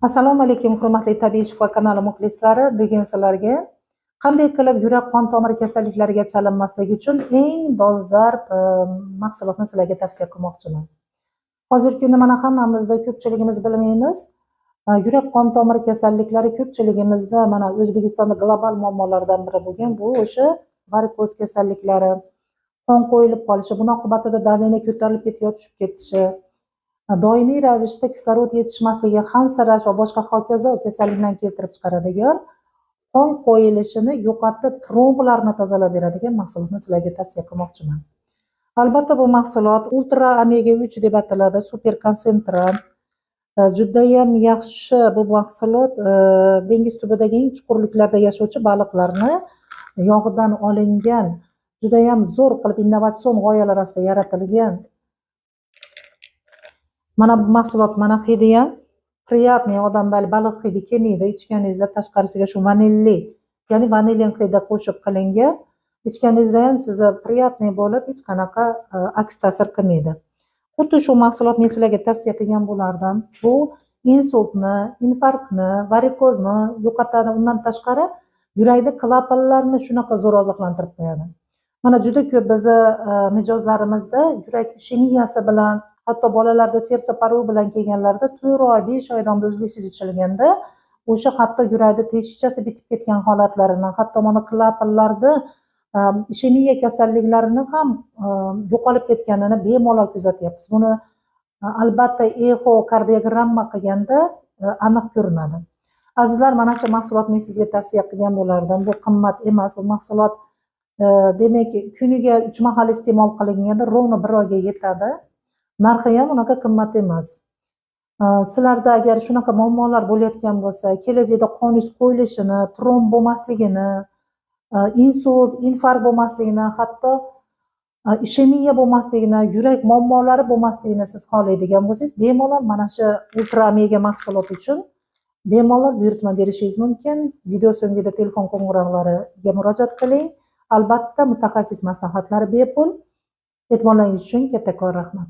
Assalomu alaykum, hurmatli Tabiiy shifo kanali muxlislari. Bugun sizlarga qanday qilib yurak qon tomir kasalliklariga chalinmaslik uchun eng dolzarb mahsulotni sizlarga tavsiya qilmoqchiman. Hozirgi kunda mana hammamizda, ko'pchiligimiz bilmaymiz, yurak qon tomir kasalliklari ko'pchiligimizda mana O'zbekistonda global muammolardan biri bo'lgan bu o'sha varikoz kasalliklari, qon qo'yilib qolishi, buni oqibatida давление ko'tarilib ketib tushib ketishi, doimiy ravishda kislorod yetishmasligi, hansirash va boshqa hokazo kasalliklarni keltirib chiqaradigan, qon qo'yilishini yo'qotib, tromblarni tozalab beradigan mahsulotni sizlarga tavsiya qilmoqchiman. Albatta bu mahsulot ultra omega 3 deb ataladi, super konsentrat. Judayam yaxshi bu mahsulot dengiz tubidagi eng chuqurliklarda yashovchi baliqlarni yog'idan olingan, judayam zo'r qilib innovatsion g'oyalar ostida yaratilgan. Mana bu mahsulot, mana hidi ham приятный, odamda baliq hidi kelmaydi. Ichganingizda tashqarisiga shu vanilli, ya'ni vanilin hidi qo'shib qilingan. Ichganingizda ham sizga приятный bo'lib, hech qanaqa aks ta'sir qilmaydi. Xuddi shu mahsulot men sizlarga tavsiya qilgan bo'lardim. Bu insultni, infarktni, varikozni yo'qotadi. Undan tashqari yurakda klapanlarni shunaqa zo'r oziqlantirib qo'yadi. Mana juda ko'p bizni mijozlarimizda yurak ishemiyasi bilan, hatto bolalarda сердце порог bilan kelganlarda 4 oy, 5 oy davomida uzluksiz ichilganda o'sha hatto yurakda teshikchasi bitib ketgan holatlarini, hatto mana klapanlarda ishemiya kasalliklarini ham yo'qolib ketganini bemalol kuzatyapmiz. Buni albatta ehokardiogramma qilganda aniq ko'rinadi. Azizlar, mana shu mahsulot men sizga tavsiya qilgan bo'lardim. Bu qimmat emas, bu mahsulot demak kuniga 3 mahal iste'mol qilinganda ровно 1 oyga yetadi. Narxi ham unaqa qimmat emas. Sizlarda agar shunaqa muammolar bo'layotgan bo'lsa, kelajakda qoningiz qo'yilishini, tromb bo'lmasligini, insult, infarkt bo'lmasligini, hatto ishemiya bo'lmasligini, yurak muammolari bo'lmasligini siz xohlaydigan bo'lsangiz, bemalol mana shu ultra omega mahsulot uchun bemalol buyurtma berishingiz mumkin. Video so'ngida telefon qo'ng'iroqlariga murojaat qiling. Albatta mutaxassis maslahatlari bepul. E'tiborlaringiz uchun kattakon rahmat.